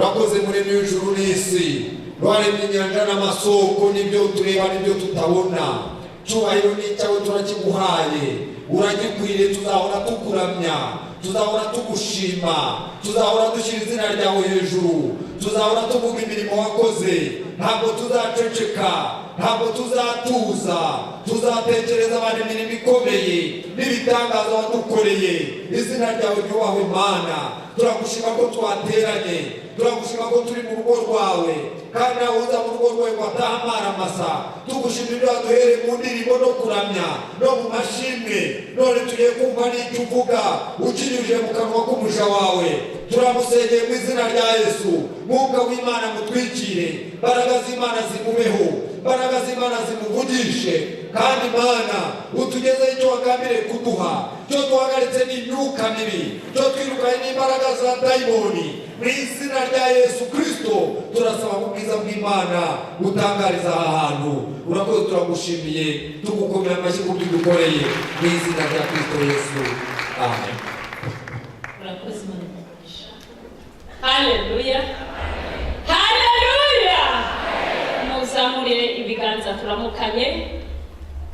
Urakoze, Muremyi w'ijuru n'isi, waremye inyanja n'amasoko n'ibyo tureba n'ibyo tutabona. Cyubahiro ni icyawe, turakiguhaye, uragikwiriye. Tuzahora tukuramya, tuzahora tugushima, tuzahora dushyira izina ryawe hejuru, tuzahora tuvuga imirimo wakoze. Ntabwo tuzaceceka, ntabwo tuzatuza, tuzatekereza abantu imirimo ikomeye n'ibitangaza wadukoreye. Izina ryawe ryubahwe, Mana. Turagushima ko twateranye, turagushima ko turi mu rugo rwawe, kandi nawe uza mu rugo rwawe ngo atahe amaramasa. Tugushima ibyo waduhereye mu ndirimbo no kuramya no mu mashimwe. None tugiye kumva n'icyo uvuga ukinyujije mu kanwa k'umuja wawe. Turamusengeye mu izina rya Yesu. Mwuka w'Imana mutwikire, imbaraga z'Imana zimubeho, imbaraga z'Imana zimuvugishe, kandi Mana utugezeho icyo wagambiriye kuduha. Cyo duhagaritse n'imyuka mibi, cyo twirukanye n'imbaraga za dayimoni. Mu izina rya Yesu Kirisito turasaba ko ubwiza bw'Imana butangariza aha hantu. Urakoze, turagushimiye, tugukomera amashyi ku byo udukoreye. Mu izina rya Kirisito Yesu, amen. Murakoze, Imana ikugisha. Haleluya, haleluya! Muzamure ibiganza turamukanye,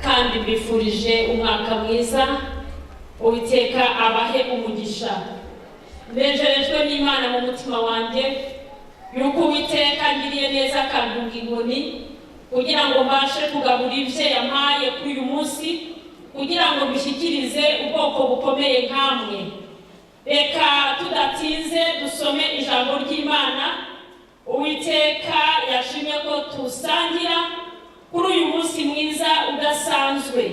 kandi mbifurije umwaka mwiza. Uwiteka abahe umugisha. Nejerejwe n'Imana mu mutima wanjye yuko Uwiteka ngiriye neza akantunga inkoni kugira ngo mbashe kugabura ibyo yampaye kuri uyu munsi, kugira ngo mbishyikirize ubwoko bukomeye nkamwe. Reka tudatinze dusome ijambo ry'Imana Uwiteka yashimye ko tusangira kuri uyu munsi mwiza udasanzwe.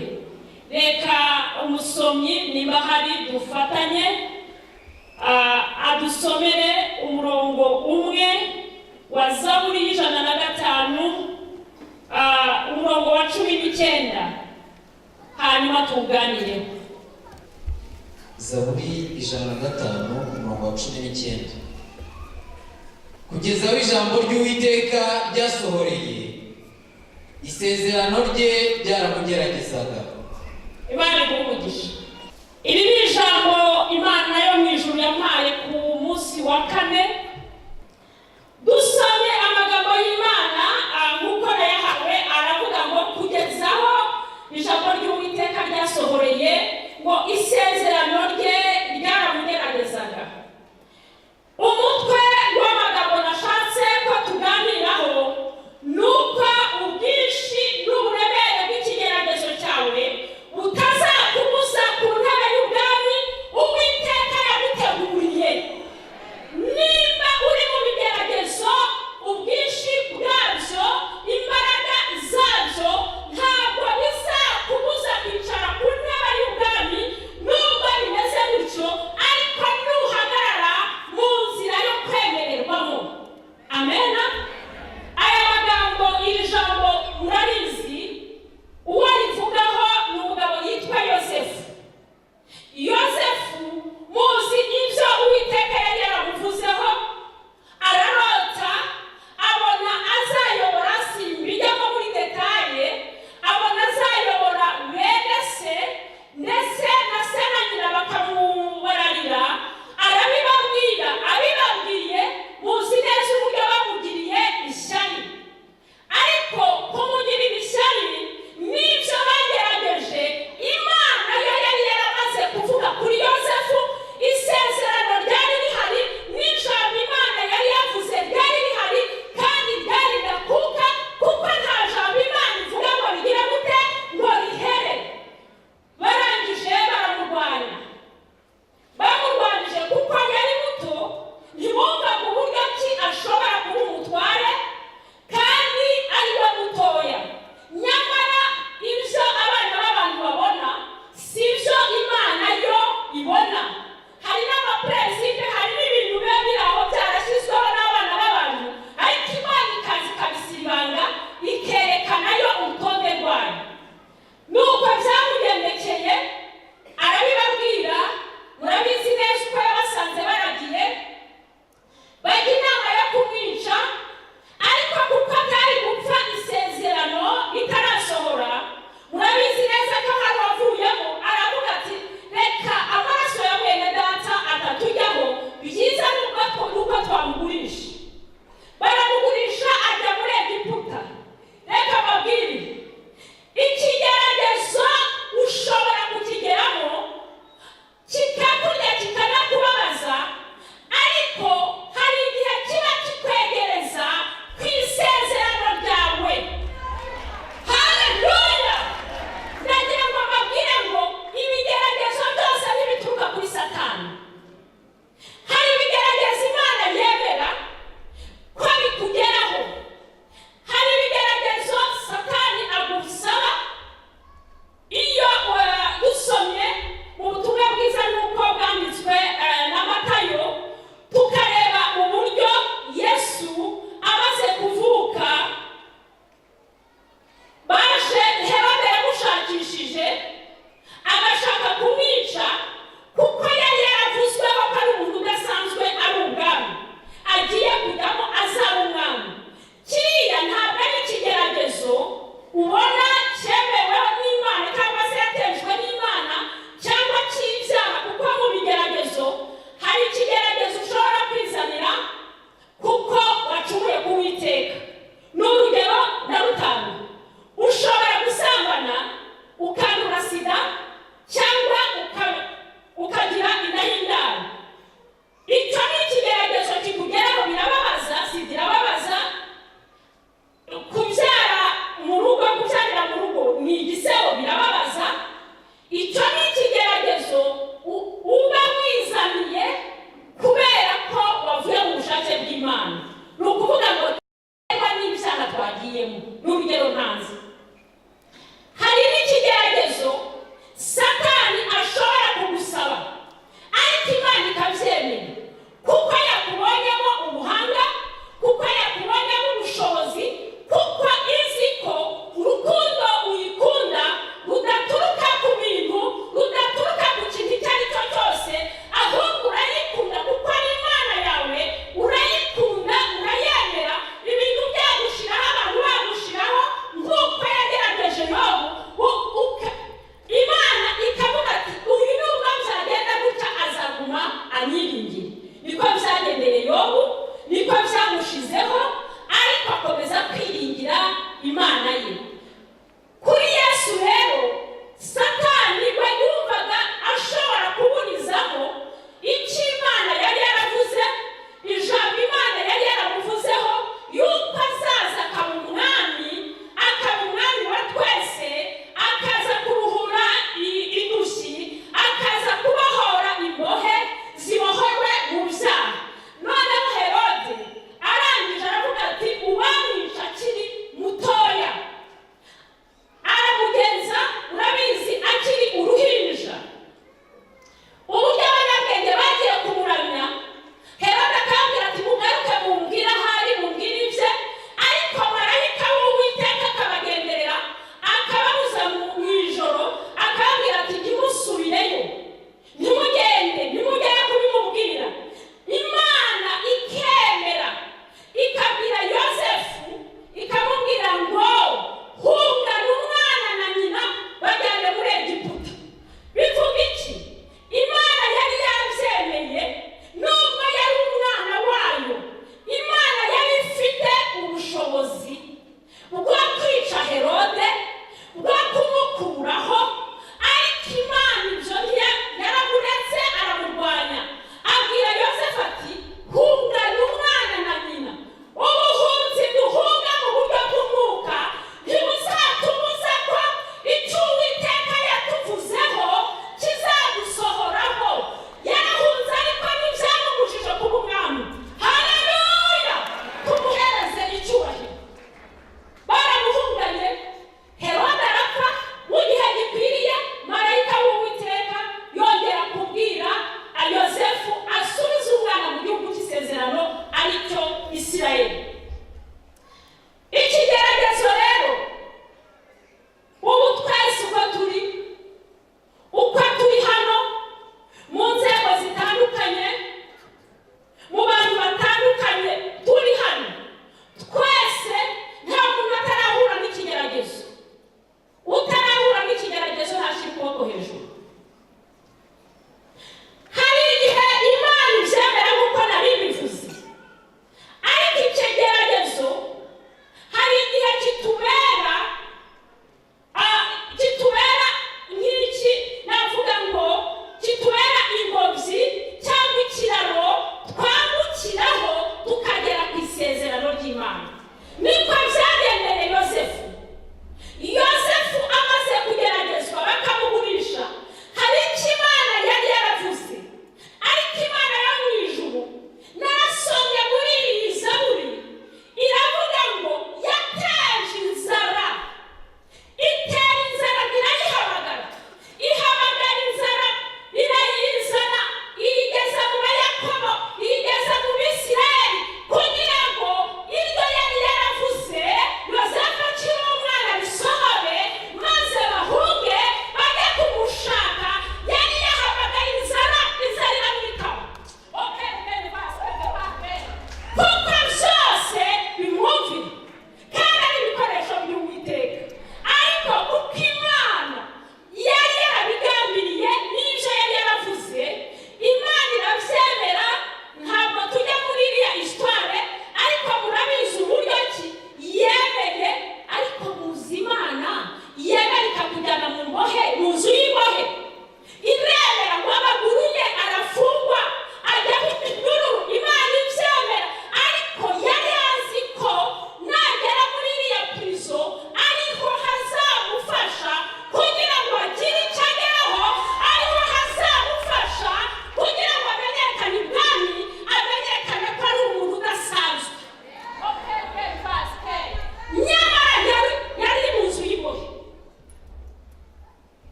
Reka umusomyi nimba hari dufatanye, adusomere umurongo umwe wa Zaburi y'105, umurongo wa 19, hanyuma tuwuganireho. Zaburi 105, umurongo wa 19: "Kugeza aho ijambo ry'Uwiteka ryasohoreye, isezerano rye ryaramugeragezaga." Imana iguhe umugisha. Iri ni ijambo Imana yo mu ijuru yampaye ku munsi wa kane. Dusome amagambo y'Imana nk'uko nayahawe. Aravuga ngo kugeza aho ijambo ry'Uwiteka ryasohoreye, ngo isezerano rye ryaramugeragezaga. Umutwe w'amagambo nashatse ko tuganiraho ni uko ubwinshi n'uburemere bw'ikigeragezo cyawe butazakubuza.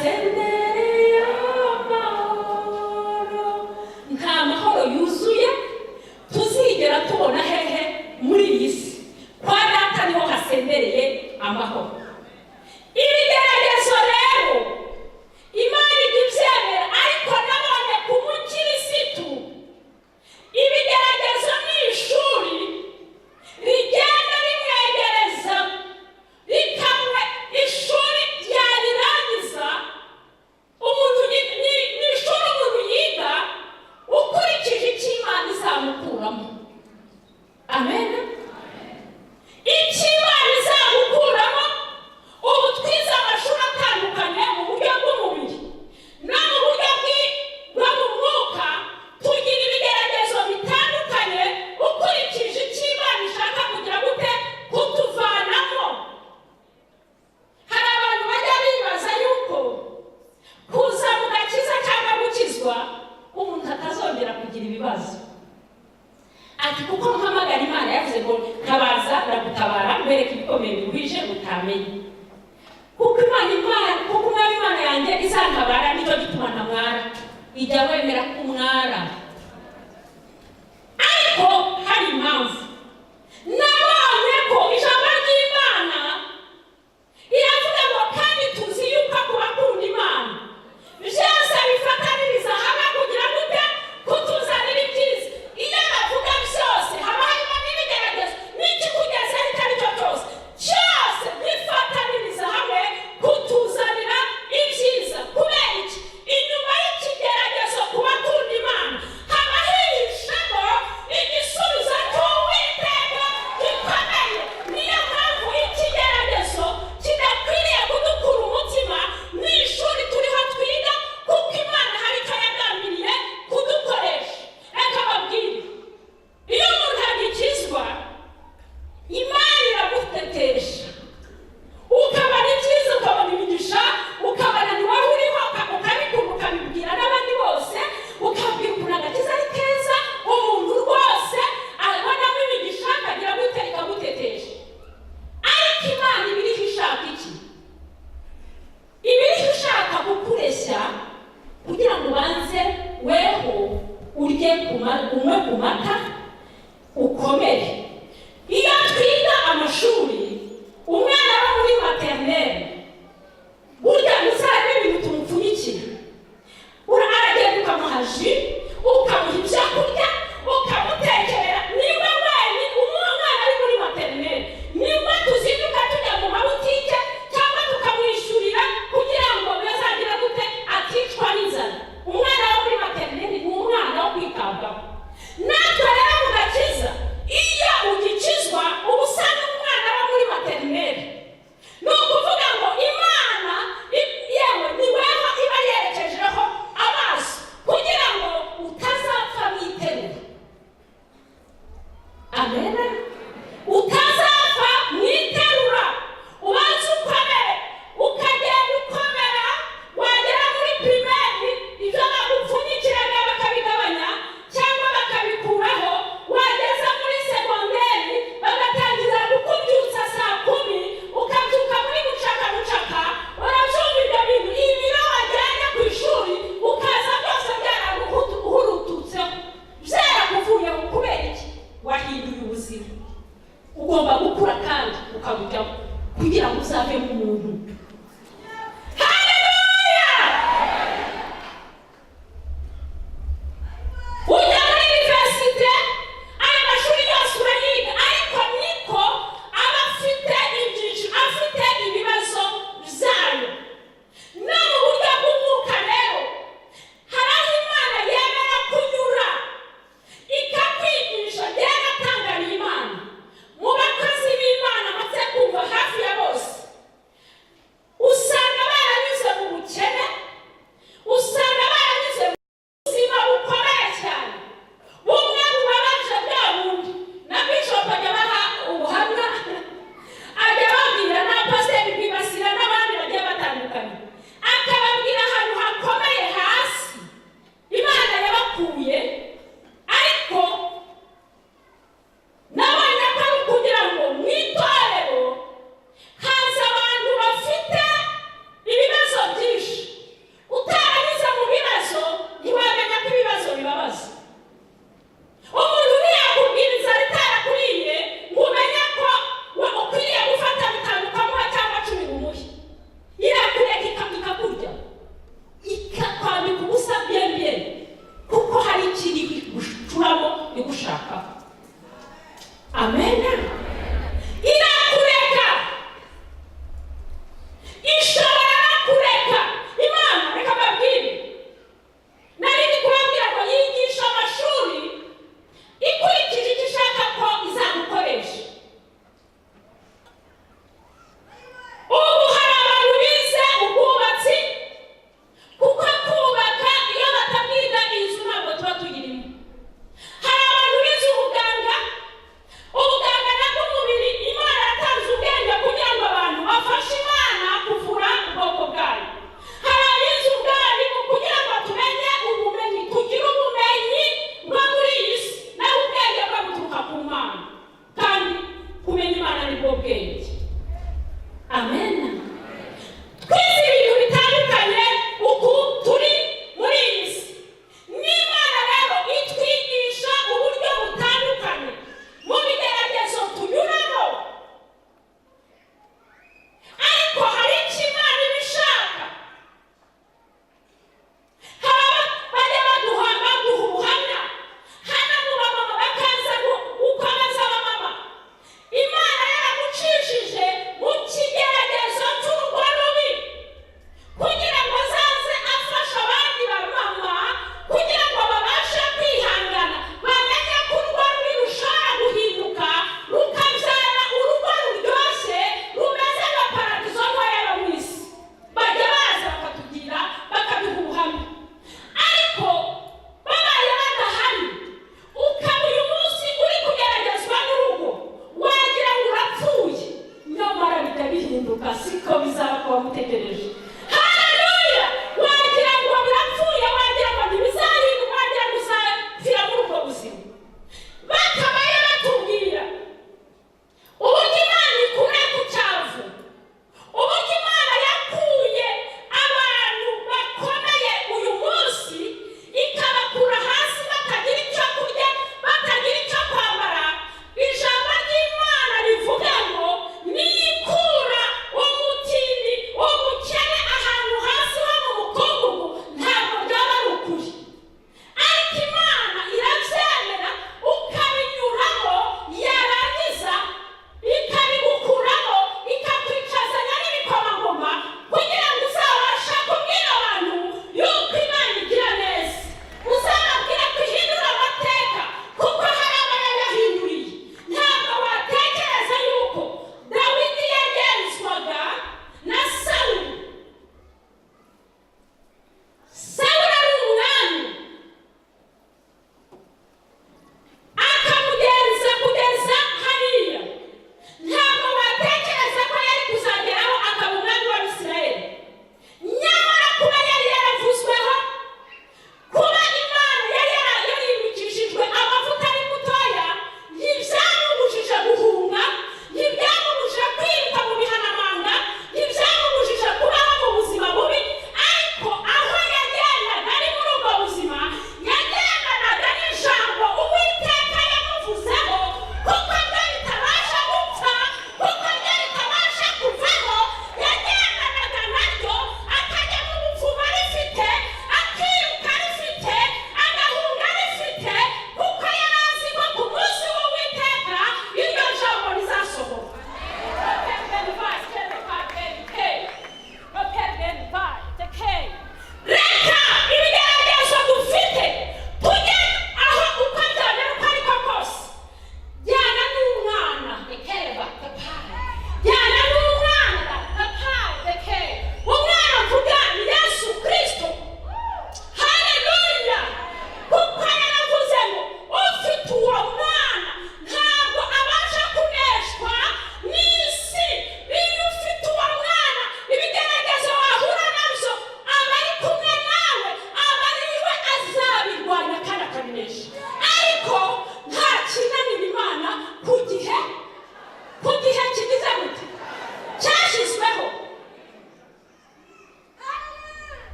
Hasendereye amahoro. Nta mahoro yuzuye tuzigera tubona hehe muri iyi si. Kwa Data niho hasendereye amahoro. Ibigeragezo rero Imana ijya ibyemera, ariko nanone ku mukirisitu ibigeragezo ni ishuri rigenda rimwegereza, rikamwe ishuri ryarirangiza umuntu ni ishuri umuntu yiga ukurikije icyo Imana izamukuramo. Amen. Icyo Imana izamukuramo. Ubu twize amashuri atandukanye mu buryo bw'umubiri no mu buryo bwo mu mwuka. Tugira ibigeragezo bitandukanye ukurikije icyo Imana ishaka kugira gute kutuvanamo. Hari abantu bajya bibaza yuko kuza mu gakiza cyangwa gukizwa umuntu atazongera kugira ibibazo, ati kuko mpamagara Imana yavuze ngo ntabaza ndagutabara, nkwereka ibikomeye biruhije utamenye. Kuko Imana, kuko Umwami Imana yanjye izantabara, nicyo gituma ntamwara. Ijya wemera ko umwara, ariko hari impamvu. Nabonye ko ijambo ry'Imana iravuga ngo kandi tuzi yuko ku bakunda Imana byose bifataniriza hamwe kugira gute? Kutuzanira ibyiza. Iyo bavuga byose, haba harimo n'ibigeragezo n'ikikugezeho icyo ari cyo cyose. Cyose bifataniriza hamwe kutuzanira ibyiza. Kubera iki? Inyuma y'ikigeragezo, ku bakunda Imana,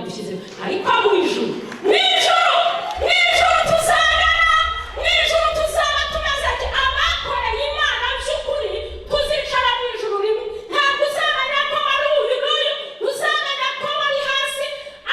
idushyizemo. Ariko mu ijuru, mu ijuru, mu ijuru tuzangana, mu ijuru tuzaba tumeze ati abakoreye Imana by'ukuri tuzicara mu ijuru rimwe. Ntabwo uzamenya ko wari uyu n'uyu, ntuzamenya ko wari hasi,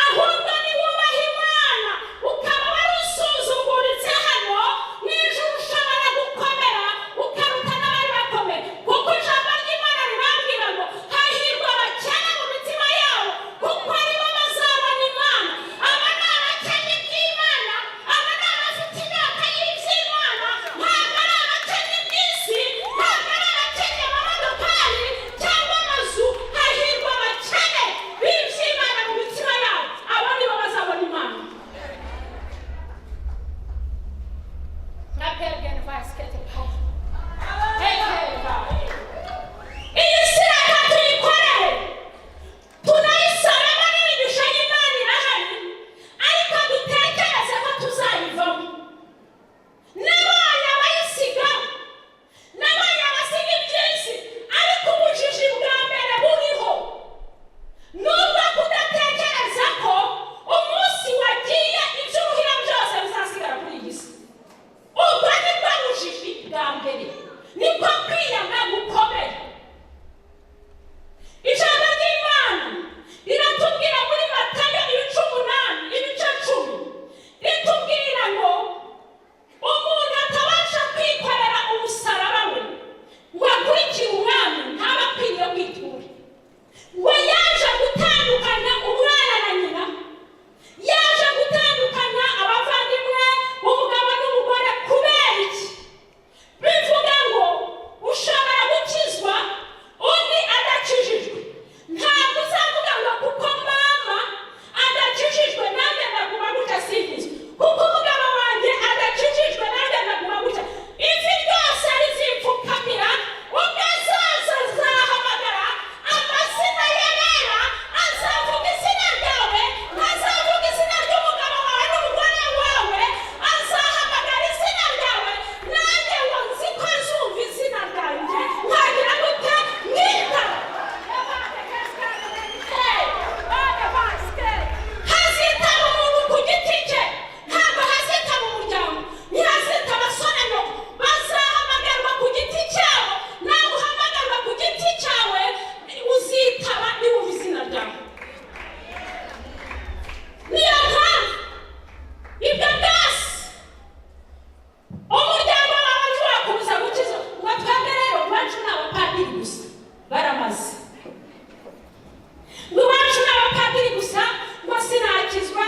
ahubwo niwubaha Imana ukaba wari usuzuguritse hano, mu ijuru ushobora gukomera ukaruta n'abari bakomeye, kuko ijambo ry'Imana rirambwira ngo hahirwa abakene mu mitima yabo, kuko aribo bazabona Imana. Aba ni abakene bw'Imana, aba ni abafite inyota y'iby'Imana, ntabwo ari abakene bw'isi, ntabwo ari abakene amamodokari cyangwa amazu. Hahirwa abakene b'iby'Imana mu mitima yabo, abo nibo bazabona Imana. Iyi si reka tuyikorere, tunayisabemo n'imigisha y'Imana irahari, ariko dutekereze ko tuzayivamo. Nabonye abayisiga, nabonye abasiga iby'isi, ariko ubujiji bwa mbere buriho nubwo kudatekereza ko umunsi wagiye ibyo uruhira byose bizasigara kuri iyi si. Ubwo nibwo bujiji bwa mbere, niko kwiyanga gukomeye. Ijambo ry'Imana riratubwira muri Matayo ibice 8, ibice 10, ritubwira ngo umuntu atabasha kwikorera umusaraba we ngo akurikire Umwami ntaba akwiriye kwitura. Ngo yaje gutandukanya umwana na nyina, yaje gutandukanya abavandimwe, umugabo n'umugore. Kubera iki? Bivuga ngo ushobora gukizwa undi adakijijwe. Ntabwo uzavuga ngo kuko mama adakijijwe nanjye ndaguma gutya sinkizwe, kuko umugabo wanjye adakijijwe nanjye ndaguma gutya. Ivi ryose rizipfukamira, ubwo azaza azahamagara amazina y'abera, azavuga izina ryawe, ntazavuga izina ry'umugabo wawe n'umugore wawe, azahamagara izina ryawe. Nanjye ngo nzi ko azumva izina ryanjye, nkagira gute? Mwitaba. Hazitaba umuntu ku giti cye, ntabwo hazitaba umuryango, ntihazitaba so na nyoko, bazahamagarwa ku giti cyabo. Nawe uhamagarwa ku giti cyawe, uzitaba niwumva izina ryawe. Niyo mpamvu ibyo byose umuryango wawe ntiwakubuza gukiza. Ngo twebwe rero iwacu ni abapadiri gusa, baramaze ngo iwacu ni abapadiri gusa, ngo sinakizwa,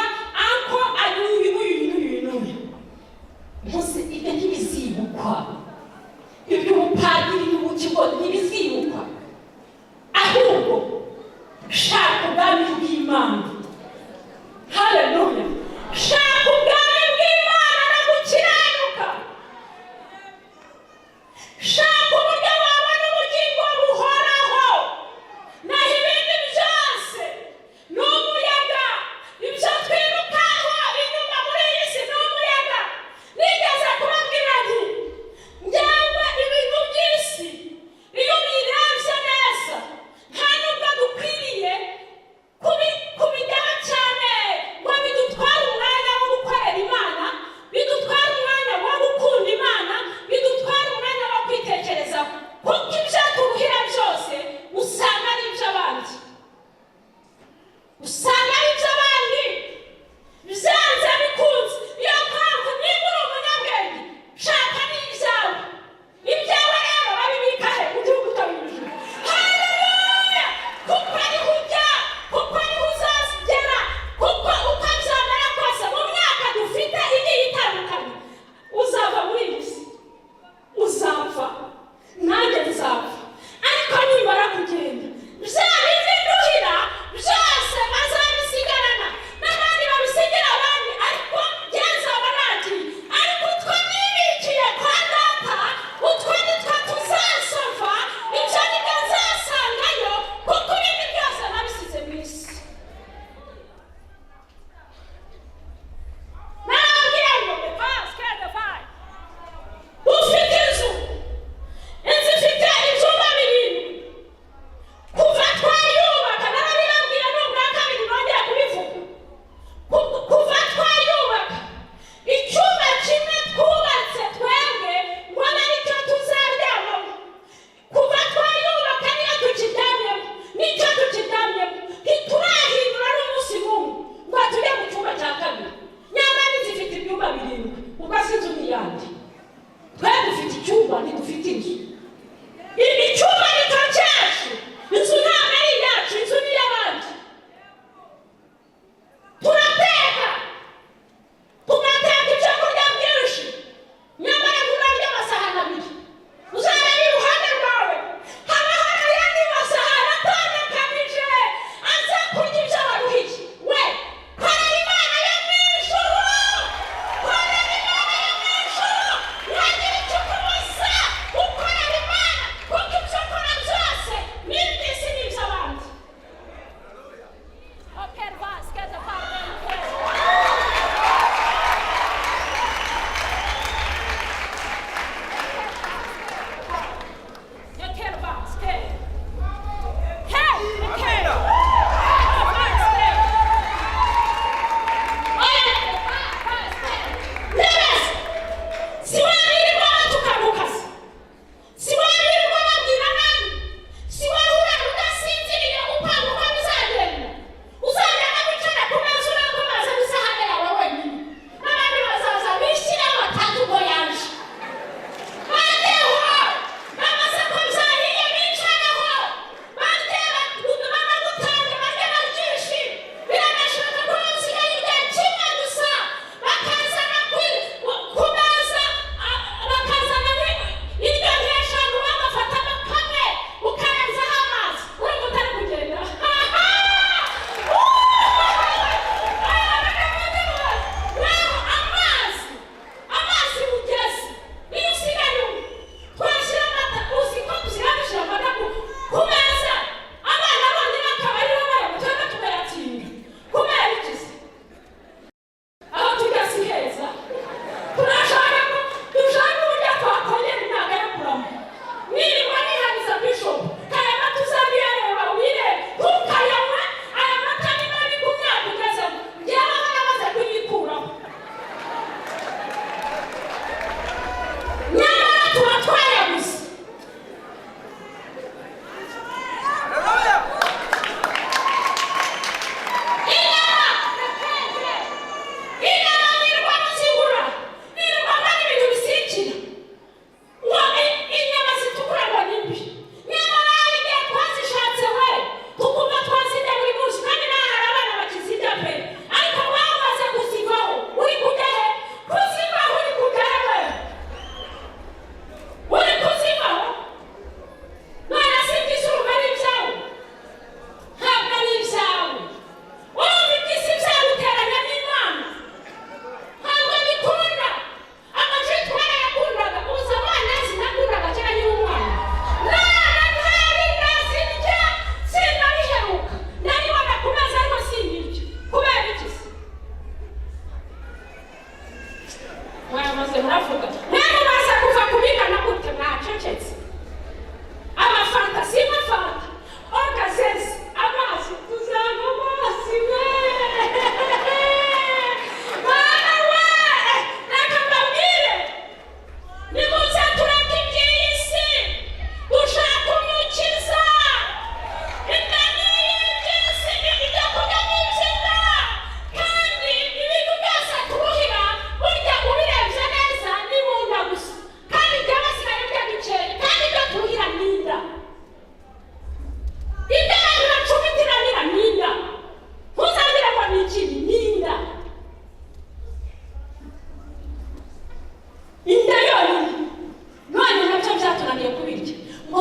anko ari uyu n'uyu n'uyu n'uyu. Muze, ibyo ntibizibukwa, iby'ubupadiri n'ubukigo ntibizibukwa. Ahubwo shaka ubwami bw'Imana. Haleluya! Shaka ubwami bw'Imana no gukiranuka, shaka uburyo wabona ubugingo buhoraho.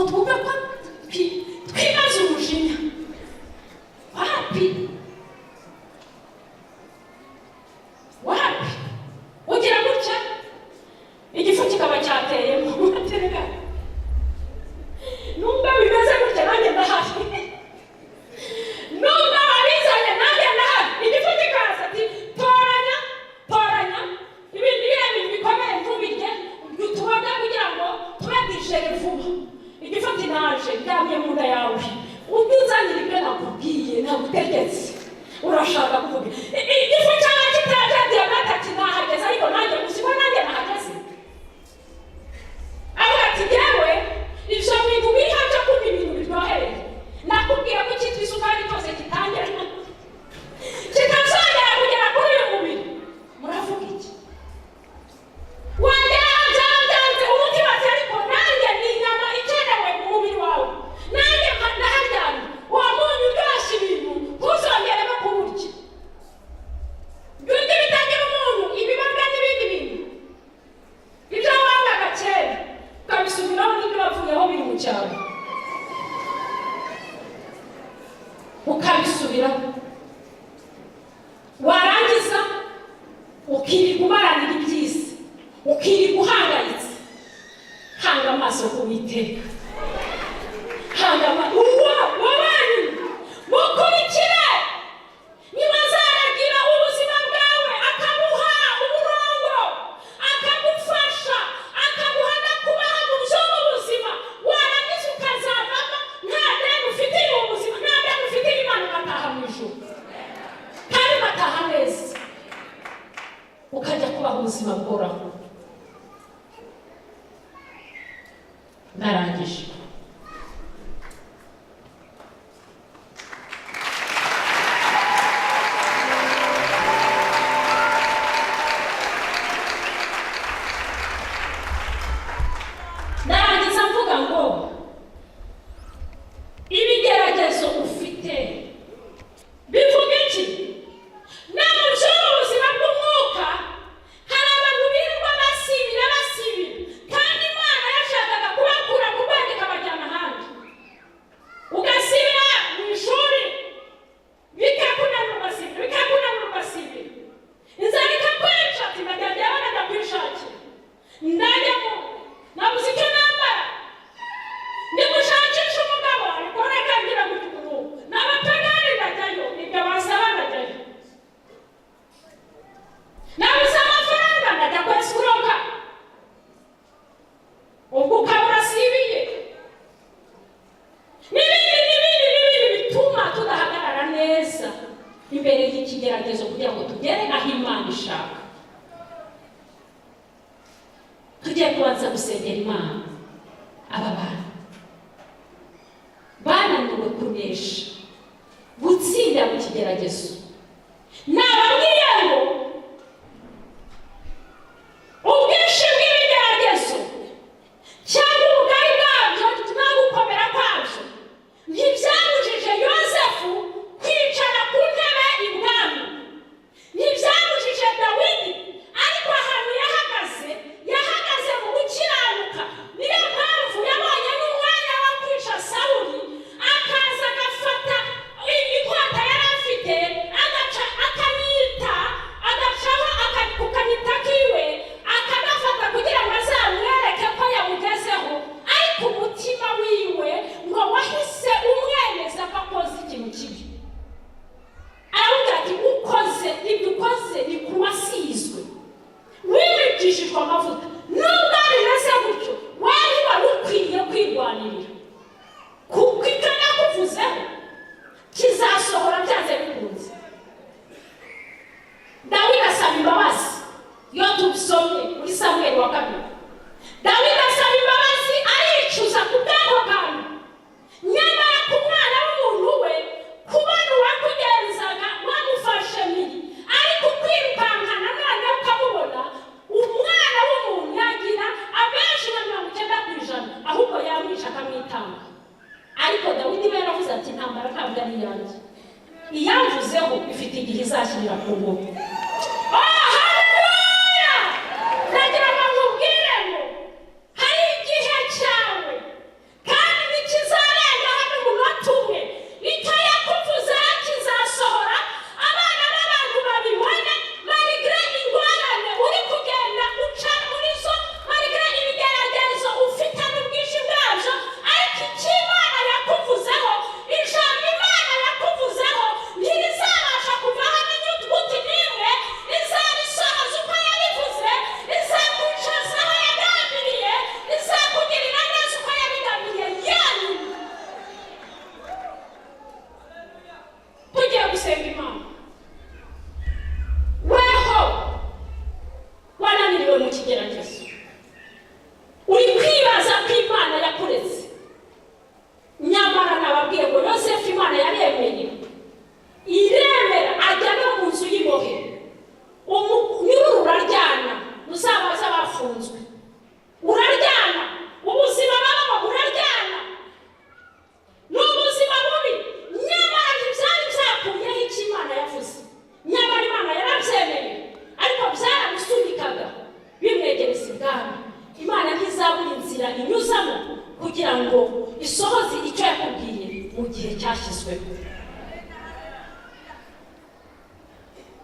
Twumve ko twimaze umujinya. Wapi, wapi, ugira gutya igifu kikaba cyateyemo. Aterega, nubwo bimeze gutya nanjye ndahari, nubwo wabizanye nanjye ndahari. Igifu kikaza ati: "Toranya, toranya ibintu, biriya bintu bikomeye ntubirye, tubone kugira ngo tube digéré vuba." Igifu ati: "Naje ndyamye mu nda yawe, ujye uzanira ibyo nakubwiye, nagutegetse." Urashaka kuvuga igifu cyaba kitaje, diyabete ati: "Nahageze, ariko nanjye gusa ko nanjye nahageze." Avuga ati: "Yewe, ibyo bintu biriho byo kunywa ibintu biryohereye, nakubwiye ko icyitwa isukari cyose kitangira kitazongera kugera kuri uyu mubiri." Muravuga iki? Wagera aho byaba byanze, umutima ati: "Ariko nanjye ni inyama ikenewe mu mubiri wawe, nanjye ndaharyamye. Uwo munyu uryoshya ibintu ntuzongeremo kuwurya. Jya urya ibitagira umunyu, ibiboga n'ibindi bintu." Ibyo wangaga kera ukabisubiraho, n'ibyo wavuyeho biri mu cyaro ukabisubiraho, warangiza ukirirwa ubaranira iby'isi, ukirirwa uhangayitse. Hanga amaso ku Witeka, hanga amaso uwo wabanyu, mukurikire, niba azaragira ubuzima bwawe, akabuha umurongo, akagufasha, akaguha no kubaho mu by'ubu buzima, warangiza ukazavamo nta deni ufitiye ubu buzima, nta deni ufitiye Imana, ugataha mu ijuru kandi ugataha neza, ukajya kubaho ubuzima buhoraho. Ndarangije. Ndarangiza mvuga ngo ibigeragezo ufite bivuga iki? No mu by'ubu buzima bw'umwuka hari abantu birirwa basibira, basibira, kandi Imana yashakaga kubakura ku rwego ikabajyana ahandi. Ugasibira mu ishuri bikakunanira, ugasibira, bikakunanira, ugasibira, inzara ikakwica, ati: "Ndajya njyewe, ndajya kwishakira, ndajya mu nabuze icyo nambara, ndi gushakisha umugabo, ariko reka ngira gutya ubu n'abapagani ndajyayo, ibyo basaba ndajyayo, nabuze amafaranga, ndajya kwesikuroka." Ubwo ukaba urasibiye, n'ibindi n'ibindi n'ibindi bituma tudahagarara neza imbere y'ikigeragezo kugira ngo tugere aho Imana ishaka. Tugiye kubanza gusengera Imana. Aba bantu bananiwe kunesha, gutsinda mu kigeragezo. Nababwiye ngo ubwinshi bw'ibigeragezo cyangwa ubugari bwabyo no gukomera kwabyo ntibyabujije Yosefu kwicara ku ntebe ibwami, ntibyabujije Dawidi. Ariko ahantu yahagaze, yahagaze mu gukiranuka. Niyo mpamvu yabonye n'umwanya wo kwica Sawuli, akaza agafata inkota yari afite, agaca akanyita, agacaho ku kanyita kiwe, akagafata kugira ngo azamwereke ko yamugezeho. Ariko umutima wiwe ngo wahise umwemeza ko akoze ikintu kibi. Aramubwira ati: "Ukoze ibyo ukoze ni ku wasizwe, wimikishijwe amavuta. Nubwo bimeze gutyo, wari wari ukwiriye kwirwanirira, kuko icyo nakuvuzeho kizasohora byanze bikunze." Dawidi asaba imbabazi. Iyo tubisomye muri Samweli wa kabiri, Dawidi asaba imbabazi, aricuza ku bw'ako kantu. Nyamara ku mwana w'umuntu we, kubona uwakugenzaga wamufashe mpiri ariko ukwirukankana, noneho ukamubona, umwana w'umuntu yagira abenshi nka 90%, ahubwo yamwica akamwitanga. Ariko Dawidi we yaravuze ati: "Intambara ntabwo ari iyanjye, iyamvuzeho ifite igihe izashyirira ku ngoma." Oh, haleluya! Ndagira ngo nkubwire ngo hari igihe cyawe kandi Gihe cyashyizweho,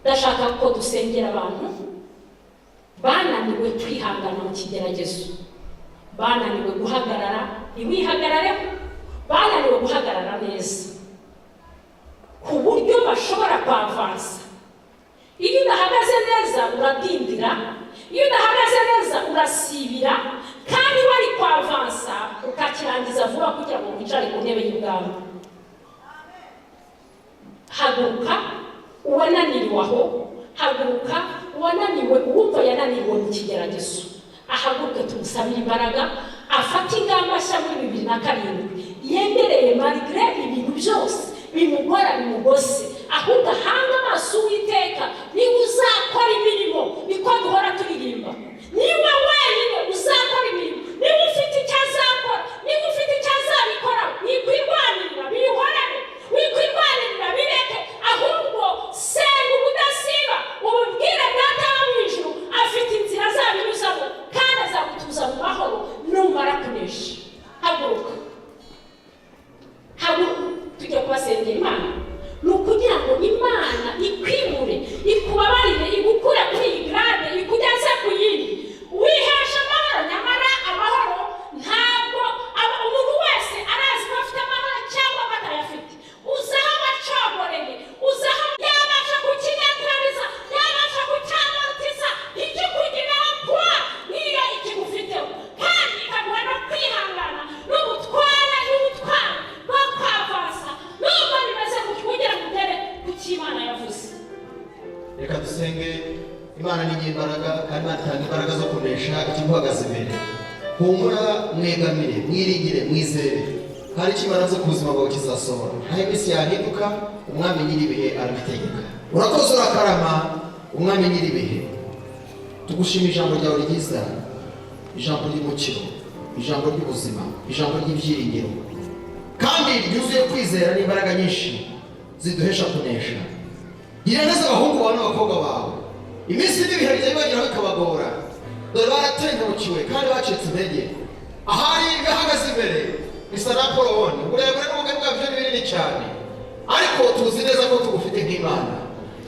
ndashaka ko dusengera abantu bananiwe kwihangana mu kigeragezo, bananiwe guhagarara, ntiwihagarareho, bananiwe guhagarara neza ku buryo bashobora kwavansa. Iyo udahagaze neza uradindira, iyo udahagaze neza urasibira, kandi wari kwavansa ukakirangiza vuba kugira ngo wicare ku ntebe y'ubwami. Haguruka uwananiriwe aho, haguruka uwananiwe, uwumva yananiriwe mu kigeragezo, ahaguruke tumusabire imbaraga, afate ingamba nshya muri 2007, yendereye malgré ibintu byose bimugora bimugose, ahubwo ahange amaso Uwiteka, niba uzakora imirimo. Niko duhora turirimba, niba wenyine uzakora imirimo, niba ufite icyo azakora, niba ufite icyo azabikora. Wikwirwanirira, bihorere, wikwirwanirira, bireke, ahubwo senga ubudasiba, ububwire Data wo mu ijuru, afite inzira azabinyuzamo kandi azagutuza mu mahoro numara kunesha. Haguruka, haguruka, tujya kubasengera Imana. Ni ukugira ngo Imana ikwimure, ikubabarire, igukure kuri iyi grade ikugeze ku yindi, wihesha amahoro. Nyamara amahoro ntabwo umuntu wese arazi ko afite amahoro cyangwa ko atayafite. Uzi aho wacogoreye, uzi aho yabasha kukinyatiraniza, yabasha kucyamorotisa ikikugiraho kuba niyo ikigufiteho, kandi ikaguha no kwihangana n'ubutware n'ubutwari bwo kwavansa nubwo bimeze gutyo, kugira ngo ugere ku cyo Imana yavuze. Reka dusenge. Imana ni imbaraga, kandi Imana itanga imbaraga zo kunesha ikiguhagaze imbere. Humura, mwegamire, mwiringire, mwizere. Hari icyo Imana avuze ku buzima bwawe kizasohora. Ntaho iminsi yahinduka, Umwami nyir'ibihe arabitegeka. Urakoze, urakarama, Umwami nyir'ibihe. Tugushima ijambo ryawe ryiza, ijambo ry'umukiro, ijambo ry'ubuzima, ijambo ry'ibyiringiro, kandi ryuzuye kwizera n'imbaraga nyinshi ziduhesha kunesha. Gira neza abahungu bawe n'abakobwa bawe. Iminsi n'ibihe bijya bibageraho bikabagora. Dore baratengukiwe kandi bacitse intege. Ahari bahagaze imbere bisa na Polowoni, uburebure n'ubugari bwabyo ni binini cyane, ariko tuzi neza ko tugufite nk'Imana,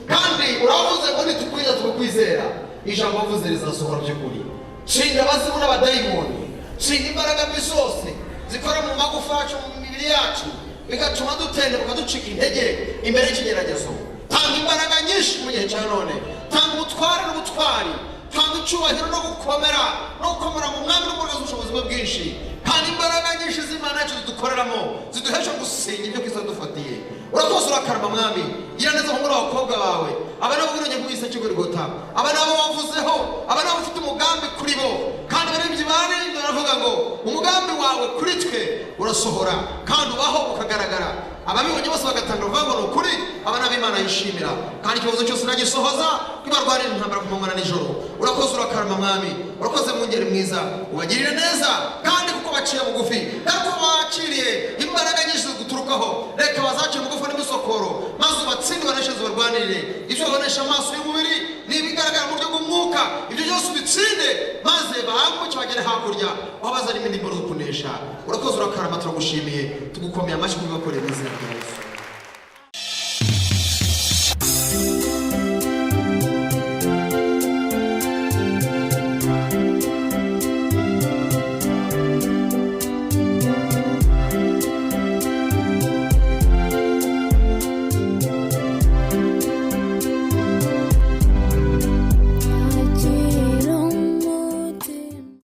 kandi uravuze ngo nitukwiza tukukwizera, ijambo wavuze rizasohora by'ukuri. Shinga abazimu n'abadayimoni, shinga imbaraga mbi zose zikora mu magufa yacu, mu mibiri yacu, bigatuma dutendebuka, ducika intege imbere y'ikigeragezo. Tanga imbaraga nyinshi mu gihe cya none, tanga ubutware n'ubutwari, tanga icyubahiro no gukomera, no gukomera mu Mwami n'umurozi ubushobozi bwe bwinshi, kandi imbaraga nyinshi z'Imana yacu zidukoreramo, ziduhesha gusenga ibyo Kristo yadufatiye. Urakoze, urakarama, Mwami. Gira neza muri abakobwa bawe, aba nabo ubwirunge bw'isi cy'Igorigota, aba nabo wavuzeho, aba nabo ufite umugambi kuri bo, kandi abaririmbyi baririmbye baravuga ngo umugambi wawe kuri twe urasohora kandi ubaho ukagaragara, ababibonye bose bagatanga uruvuga ngo ni ukuri, aba nabo Imana yishimira, kandi ikibazo cyose uragisohoza, ntibarwanira intambara ku manywa na nijoro. Urakoze, urakarama, Mwami. Urakoze, mwungeri mwiza, ubagirire neza, kandi kuko baciye bugufi, kandi kuko bakiriye imbaraga nyinshi ziguturukaho, reka bazacire bugufi n'imisokoro, maze ubatsinde, baneshereze, ubarwanirire. Ibyo babonesha amaso y'umubiri ni ibigaragara mu buryo bw'umwuka, ibyo byose ubitsinde, maze bambuke bagere hakurya aho bazana imirimo zo kunesha. Urakoze, urakarama, turagushimiye, tugukomeye amashyi kubibakoreye mu izina rya Yesu.